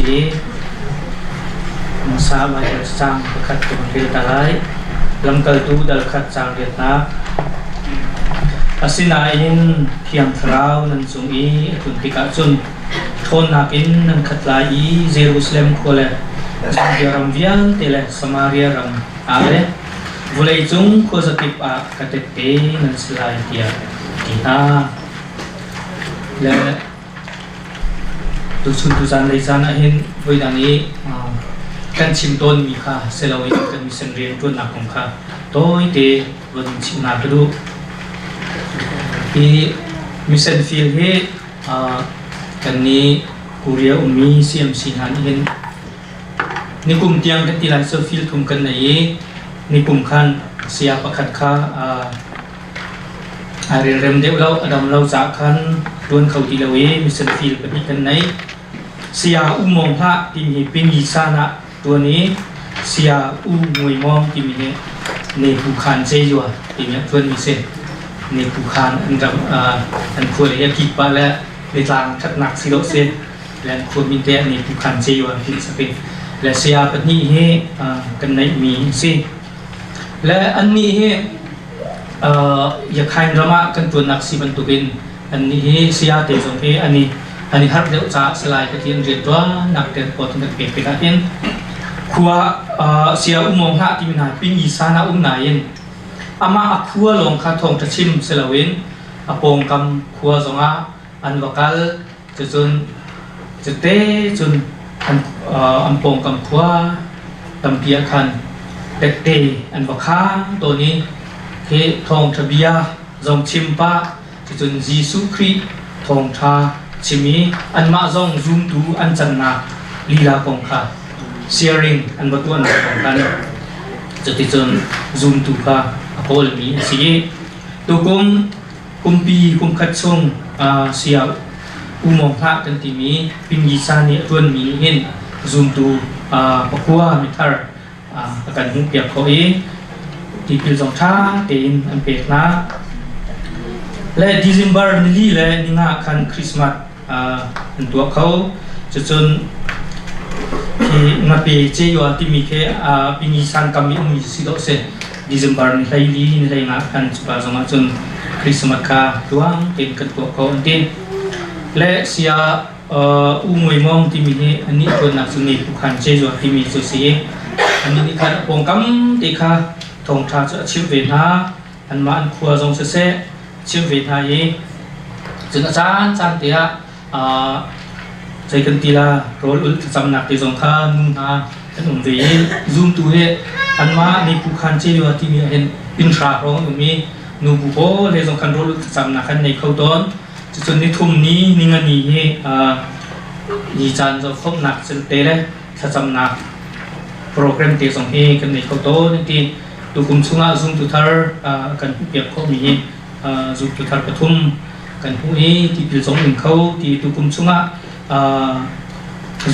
si. Hmasa Baibal caang pakhat ka van rel ta lai. Lamkaltu dal khat caang riatnak. Asinain Thiang Thlarau nan cung i a tlun tikah cun ṭhawnnak in nan khat lai i Jerusalem khua le Judea ram vialte le Samaria ram ah le vawleicung khuazakip ah ka tette nan si lai tiah a ti hna. Le tuchun tuzan lei caan ahhin voidang i kan chim tawnmi kha si loin kan mission rianṭuannak kong kha tawite von chim hna ka duh. Hi mission field hi kannih Korea ummi CMC hna nih hin nikum tiang kan ti lai cu field thum kan nei i nikum khan saya pakhat kha Aa relrem deuh lo, a dam lo caah khan ṭuan kho ti lo i mission field pahnih kan nei. Saya U Mawng Hlah timi hi Pingi san ah ṭuan i Saya U Ngui Mawng timi hi Nepu Khan Ceyua timi ah ṭuanmi si. Nepu Khan an ram an khua lei a kik pah le nitlang ṭhatnak si dawh si. Le an khua min te ah Nepu Khan Ceyua ti sak i le saya pahnih hi kan neihmi a si. Le annih hi Yakhain ram ah kan ṭuannak si bantukin annih hi sayate zong hi an i an i harh deuh caah Salai ka ti an rianṭuannak te report an kan pek tikah hin khua saya umawng hlah timi hna Pinyi san ah um nain amah a khua lawng kha thawngṭha chim si loin a pawngkam khua zongah an va kal. Cucun cute cun an pawngkam khua tampi ah khan tette an va khang tawn i khi thawngṭha bia zong chim pah cucun Jesuh Khrih thawngṭha chim i anmah zong zumtu an cannak lila kong kha sharing an va tuahnak kong khan cuticun zumtu kha a kawlmi a si i tukum Kumpi kumkhat chung sia U Mawng Hlah kan timi Pingyisa nih a ṭuanmi nih hin zumtu pakua mithar a kan hmuhpiak khawh i tipil zong ṭha tein an pek hna. Le December nili le ninga khan Christmas an tuah kho. Cucun khi ngape ceyua timi khi Pingisan kam i ummi si dawh si. December ni 14 ni 15 khan cuka zong ah cun Christmas kha tluang tein kan tuah kho an ti. Le sia U Ngui Mawng timi hi anih tuannak cu ni Pukhan Ceyua timi cu si i anih nih khan a pawngkam te kha thawngṭha cu a chimh ve hna. Anmah an khua zong siseh chimh ve hna i cun a caan caan te ah zei kan ti la rawl ulh thlacamnak te zong kha nu hna an um ve i zumtu hi anmah mipu khan celio timi ah hin inn hra hrawng an um i nubu pawl he zong khan rawl ulh thlacamnak kan nei kho tawn. Cucun nithum ni ninga ni hi ni caan zohkhawmhnak te le thlacamnak program te zong hi kan nei kho tawn an ti. Tukum chungah zumtu thar kan hmuhpiak khawhmi hi zumtu thar pathum kan hmuh i tipil zong in kho ti tukum chungah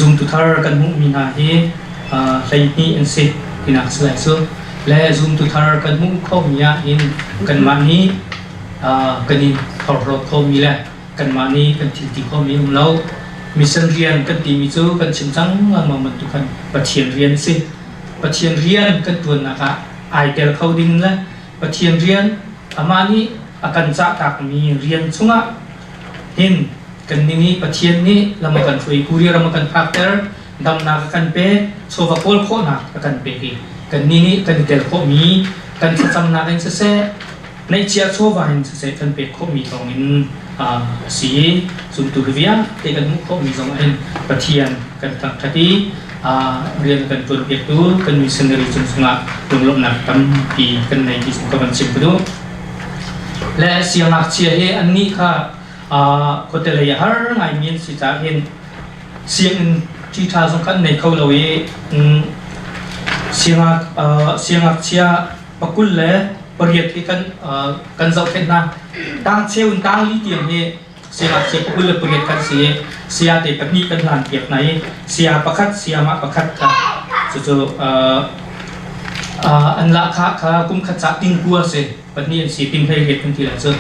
zumtu thar kan hmuhmi hna hi 12 an si tinak si lai cu. Le zumtu thar kan hmuh khawhmi ah hin kanmah nih kan i phorhlawt khawhmi le kanmah nih kan thil ti khawhmi um lo. Mission rian kan timi cu kan chim cang lengmang bantuk khan Pathian rian a si. Pathian rian kan ṭuannak ah ai tel kho ding le Pathian rian amah nih a kan cahtakmi rian chungah hin kannih nih Pathian nih lam a kan hruai, Korea ram a kan phakter, damnak a kan pek, chawva kawl khawhnak a kan pek i kannih nih kan i tel khawhmi kan thlacamnak in siseh, neihchiah chawva in siseh kan pek khawhmi thawngin a si i zumtu hi vialte kan hmuh khawhmi zong ah hin Pathian kan thangṭhat i rian kan ṭuanpiaktu kan missionary cung chungah lunglawmhnak tampi kan nei ti ka van chim ka duh. Le siangngakchia hi annih kha khuate lei a har ngaimi an si caah hin sianginn ṭhiṭha zong kha an nei kho lo i siangngakchia 28 hi kan kan zohkhenh hna. Tang cheu in tang li tiang hi siangngakchia 28 kan si i saya te pahnih kan hlan piak hna i saya pakhat sayamah pakhat kha cucu an lahkhah kha kum khat ca tingkua si pahnih an si ting 18 kan ti lai cu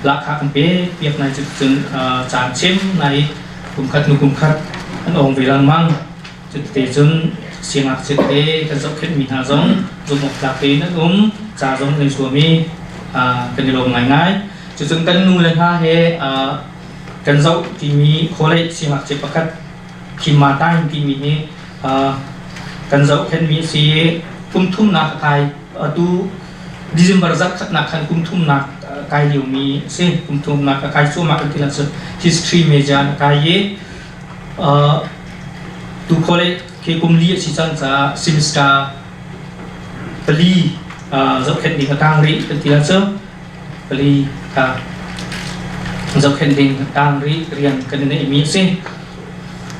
lahkhah kan pek piak hna i cuticun caan chim hna i kum khat hnu kum khat an awng ve lengmang. Cuti cun siangngakchia te kan zohkhenhmi hna zong zumhawktlak tein an um, ca zong kan i zuam i kan i lawm ngaingai. Cucun kan nu le hna he kan zoh timi college siangngakchia pakhat Khimma Time timi hi kan zohkhenhmi a si i kum thumnak a kai. Atu December zarhkhatnak khan kum thumnak kai liomi a si. Kum thumnak a kai cuahmah kan ti lai cu history major a kai i tu college khi kum li a si cang caah semester pali zohkhenh ding a tang rih kan ti lai cu. Pali kha zohkhenh ding a tang rih rian kan i neihmi a si.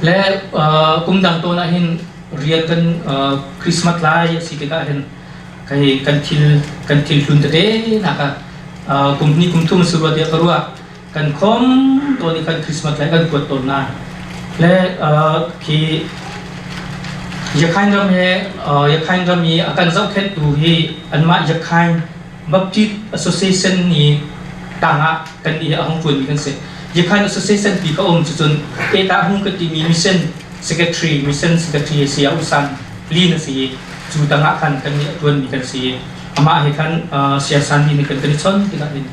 Le kum dang tawn ah hin rian kan Christmas lai a si tikah hin kai kan thil kan thil hlun tete nak ah kum hnih kum thum a si rua tiah ka ruah. Kan khom tawn i kan Christmas lai kan kuat tawn na. Le khi Yakhain ram he Yakhain ram i a kan zohkhenhtu hi anmah Yakhain Baptist Association nih tangah kan nih a hung ṭuanmi kan si. Yakhain Association pi ka um cucun Eta Hung ka timi mission secretary mission secretary si a usan lin a si i cu tangah khan kan nih a ṭuanmi kan si. Amah he khan siasan nih kan kan i chon tikah hin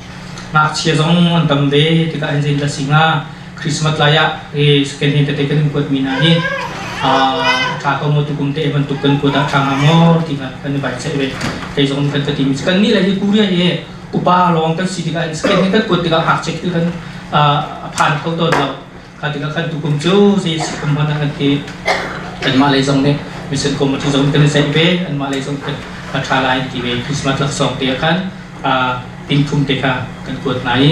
ngakchia zong an tam ve tikah hin zeidah si hnga Christmas lai ah hi second hand tete kan in kuatmi hna hi ṭha ko maw tukum te bantuk kan kuat ah ṭha hnga maw ti kha kan i bai cheih ve. Kei zong kan ka timi kan nih le hi Korea hi upa lawng kan si tikah second hand kan kuat tikah ngakchia thil kan a phan kho tawn lo. Kha tikah khan tukum cu zei si kum hmanh ah kan ti kanmah lei zong nih mission committee zong kan i ceih ve anmah lei zong kan a ṭha lai ti ve Christmas laksawng te ah khan tingthum te kha kan kuat hna i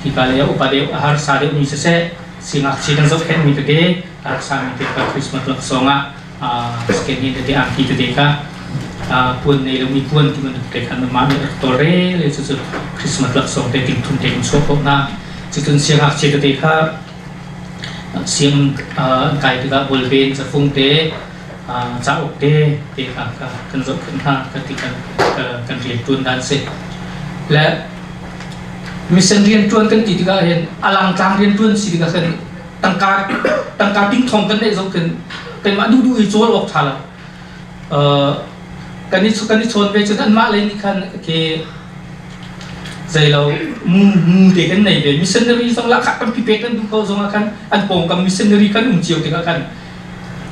hika lei ah upa deuh a harsa deuhmi siseh singakchia kan zohkhenhmi tete a harsami te kha Christmas laksawng ah scan tete angki tete kha puan nei lomi puan ti bantuk te kha mah nih rak tawlrel i cucu Christmas laksawng te tingthum te kan chuah khawh hna. Cucun siangngakchia tete kha siang an kai tikah bawlpen cafung te cauk te te kha kan zohkhenh hna kan ti kan kan rianṭuan dan si. Le mission rianṭuan kan ti tikah hin a langtlang rianṭuan si tikah khan tangka tangka tingthong kan neih zong khin kanmah duhduh i cawl awk ṭha lo. Kan i kan i chawn ve cun anmah lei nih khan khi zeilo mu mu te kan nei ve missionary zong lahkhah tampi pek kan duh ko zong ah khan an pawngkam missionary kan um cio tikah khan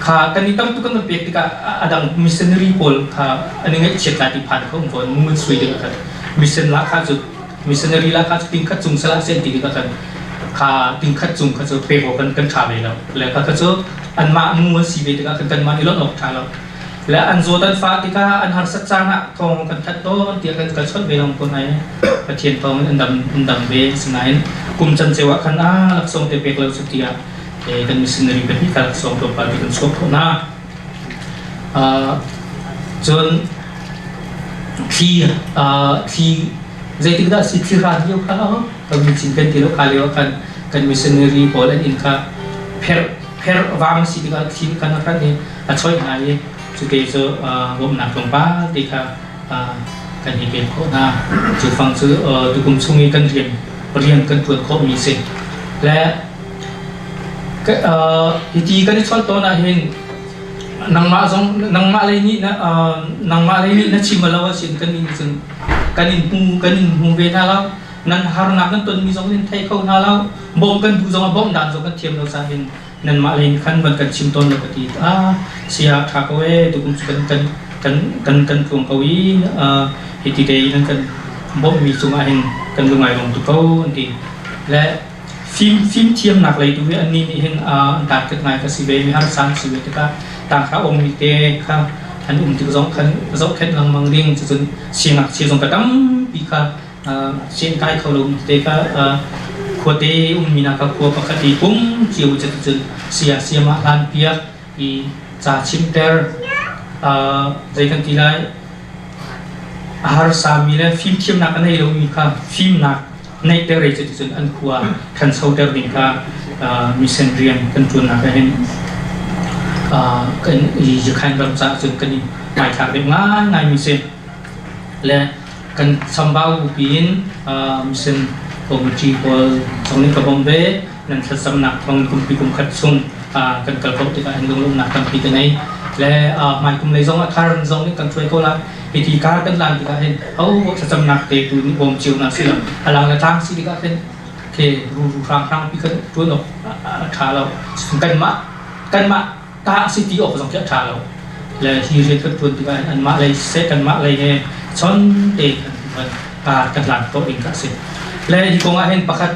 kha kan i tam tuk kan pek tikah a dang missionary pawl kha an i ngaihchiat lai ti phan kho um fawn mu an sui tikah khan mission lahkhah cu missionary lahkhah cu tingkhat cung salah sen ti tikah khan kha tingkhat cung kha cu pek awk kan kan ṭha ve lo le kha kha cu anmah mu an si ve tikah khan kanmah i lonh awk ṭha lo le an zawt an fah tikah an harsat caan ah thawng kan that tawn tiah kan kan chawnh ve long ko nai Pathian thawng in an dam an dam ve sinain kum can ceu ah khan a laksawng te pek lo cu tiah kan missionary pahnih kha laksawng tlawmpal te kan chuak khawh hna. Cun thli thli zeitik dah si thli hran lio kha kan cin kan ti lo kha lio khan kan missionary pawl an inn kha pher pher vang si tikah thli kan hran i a choih hna i cute cu bawmhnak tlawmpal te kha kan i pek khawh hna. Cu fang cu tukum chung i kan rian rian kan ṭuan khawhmi si. Le hiti kan i chawnh tawn ahhin nangmah zong nangmah lei nih na nangmah lei nih na chim lo ahcun kan nih cun kan in hmu kan in hmu ve hna lo. Nan harnak nan tonmi zong in thei kho hna lo. Bawmh kan duh zong ah bawmh dan zong kan thiam lo caah hin nanmah lei nih khan van kan chim tawn lo ka ti. Ah sia ṭha ko ee tukum cu kan kan kan kan kan tluang ko i hiti te nan kan bawmhmi cungah hin kan lungai lawm tuk ko an ti. Le fim fimthiamnak lei tu hi annih nih hin an target ngai ka si ve mi harsa an si ve tikah tangka ongmi te kha an um tik zong khan zohkhenh lengmang ding cucun siangngakchia zong ka tampi kha sian kai kho lo te kha khuate ummi nak khua pakhat i pum cio cun sia siam ah hlan piak i ca chimter zei kan ti lai a harsami le fimthiamnak a nei lomi kha fimnak neihter ei cuticun an khua ṭhanchoter ding kha mission rian kan ṭuannak ah hin kan i Yakhain ram caah cun kan i hmaithlak deuh ngaingaimi si. Le kan chambau bupi in mission committee pawl zong nih ka bawmh ve. Nan thlacamnak thawng kumpi kum khat chung. Kan kal ko tikah hin lunglawmhnak tampi ka nei. Le hmaikum lei zong ah thar zong nih kan hruai ko lai. Hiti kar kan lan tikah hin ho thlacamnak te tu nih bawm cio na si lo. Alang le tlang si tikah hin ke ru ru hrang hrang pi kan tuan awk a tha lo. Kanmah kanmah ta si ti awk zong khi a tha lo. Le hi rian kan tuan tikah hin anmah lei seh kanmah lei he chon te kan kan kan lan khawh ding ka si. Le hi kong ah hin pakhat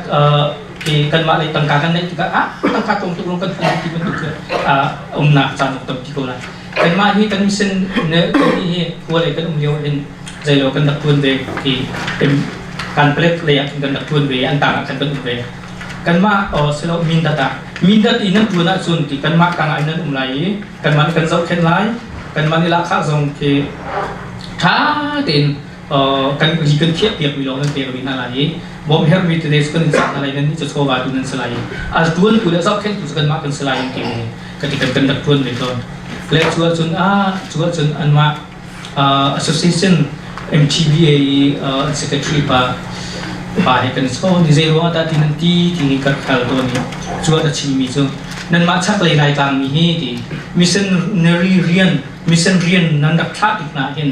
khi kanmah lei tangka kan neih tikah ah tangka tlawm tuk lawng kan hman ti bantuk khi umnak caan ok tampi ko lai. Kanmah hi kan mission ne kan hi khua lei kan um lio hin zeilo kan rak tuan ve khi kan plate lei ah kan rak tuan ve an tang ah khan kan um ve. Kanmah silo mindat ah mindat i nan tuan ahcun ti kanmah tang ah nan um lai i kanmah nih kan zohkhenh lai kanmah nih lahkhah zong khi ṭha tein kan ri kan khiah piak mi lawng nan pek rih hna lai i bawm herhmi tete cu kan in cah hna lai nan nih cu chawva tu nan si lai i a tuan tu le zohkhenh tu cu kanmah kan si lai ti ka ti kan kan rak tuan ve tawn le cu ahcun a cu ahcun anmah association MTBA i secretary pa pa he kan so ni zei ruangah dah ti nan ti ti kan khal tawn i cu a chimmi cu nanmah chaklei Laitlang mi hi ti missionary rian mission rian nan rak thlah tik hna hin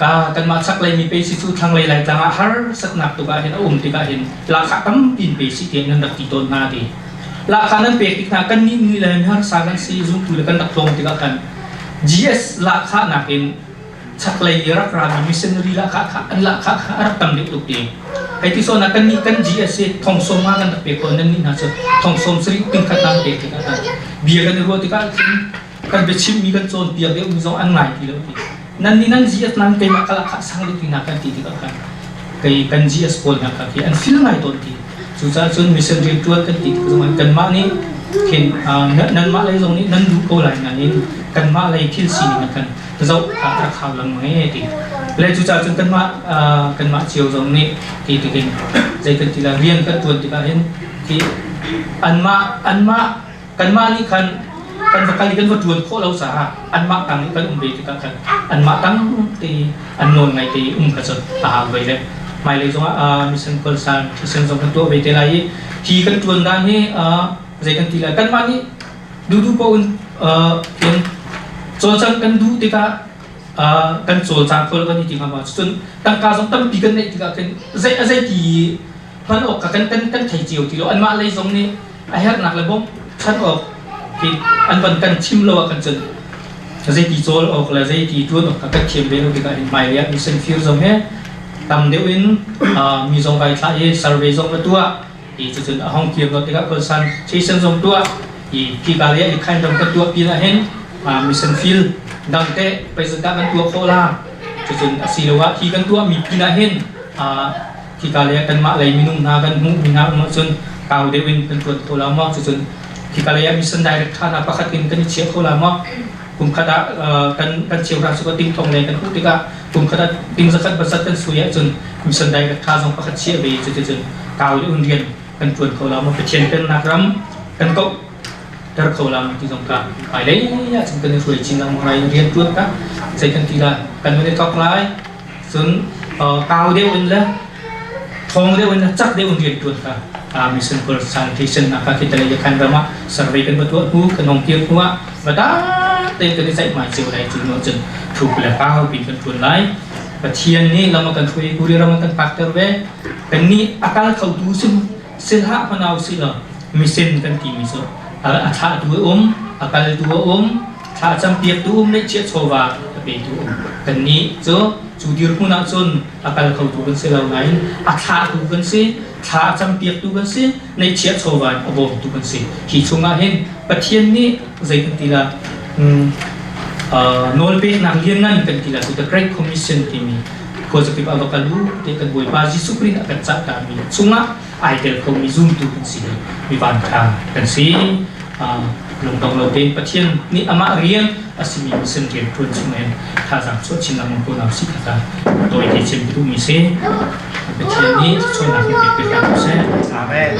ka kanmah chaklei mi pe si cu thlanglei Laitlang ah harsatnak tuk ah hin a um tikah hin lahkhah tampi in pe si tiah nan rak ti tawn hna ti lahkhah nan pek tik hna kan nih ni le harsa kan si zumtu le kan rak tlawm tikah khan GS lahkhah nakin chaklei i rak rami missionary lahkhah kha an lahkhah kha a rak tam deuh tuk ti hei ti sawn ah kan nih kan GS hi thong sawm nga kan rak pe ko nan nih hna cu thong sawm sarih ting khat nan pek tikah khan bia kan i ruah tikah khin kan biachimmi kan cawnpiak deuhmi zong an ngai ti lo ti nan nih nan GS nan keimah ka lahkhah sang deuh ti hna kan ti tikah khan kei kan GS pawl hna kha khi an fil ngai tawn ti Cucaah cun mission rianṭuan kan ti tik zongah kanmah nih khin nanmah lei zong nih nan duh ko lai nain kanmah lei thil sining ah khan zoh kha rak hau lengmang ee ti. Le cucaah cun kanmah kanmah cio zong nih ti tikin zei kan ti lai rian kan ṭuan tikah hin khi anmah anmah kanmah nih khan kan va kal i kan va ṭuan khawh lo caah anmah tang i kan um ve tikah khan anmah tang te an nawl ngai te i um kha cu a hau ve le hmailei zongah mission kawlsan thisen zong kan tuah ve te lai i hi kan ṭuan dan hi zei kan ti lai kanmah nih duhduh paoh in in cawlcangh kan duh tikah kan cawlcang kho lo kan i ti hnga ma cun tangka zong tampi kan neih tikah khin zei a zei ti hman awk kha kan kan kan thei cio ti lo anmah lei zong nih a herhnak le bawmchan awk hi an van kan chim lo ah kan cun zeiti cawl awk le zeiti ṭuan awk kha kan thiam ve lo tikah hin hmailei ah mission field zong he tam deuh in mi zong vai thlah i survey zong va tuah i cucun a hong kir not tikah kawlsan station zong tuah i khika lei ah i khain ram kan tuah pin ah hin mission field dang te pei dah kan tuah khawh la cucun asiloah hi kan tuah mi pin ah hin Khika lei ah kanmah lei minung hna kan hmuhmi hna um ahcun kau deuh in kan ṭuan kho la maw? Cucun khika lei ah mission director hna pakhat in kan i chiah kho la maw? Kum khat ah kan kan cheuhra cu ting thong lei kan hmuh tikah kum khat ah ting zakhat basat kan sui ahcun mission director zong pakhat chiah ve cuticun kau deuh in rian kan ṭuan kho la maw? Pathian pennak ram kan kauh ter kho la maw ti zong kha hmailei ahcun kan i hruai chin lengmang lai rian ṭuan ka zei kan ti lai kan van i thawk lai Cun kau deuh in le ṭhawng deuh in le cak deuh in rian ṭuan kha mission sanitation nak kha khi talei khan ram ah survey kan va tuah hnu kan hong kir hnu ah va tein kan i ceihmai cio lai cu hnu cun thuk le kau pin kan ṭuan lai. Pathian nih lam a kan hruai kuri ram a kan phakter ve. Kan nih a kal khotu sim silhah hmanau si lo mission kan timi cu a thlahtu a um a kaltu a um thla campiaktu um le chiah chawva a petu um kannih cu cu dirhmun ah cun a kal khotu kan si lo nain a thlahtu kan si thla a campiaktu kan si neihchiah chawva in a bawmtu kan si hi chungah hin Pathian nih zei kan ti la nawlpeknak lianngan kan ti la cu the Great Commission timi khuazakip ah va kal u te kan Bawipa Jesuh Khrih nih a kan cahta mi chungah ai tel khomi zumtu kan si mi vanṭha kan si lungdong lo tein Pathian nih amah rian a simi mission rian ṭuan chung in thazaang chuah chin lengmang ko hna usih kha tawi te chim ka duhmi si Pathian nih thluachuahnak in pek hram seh. Amen.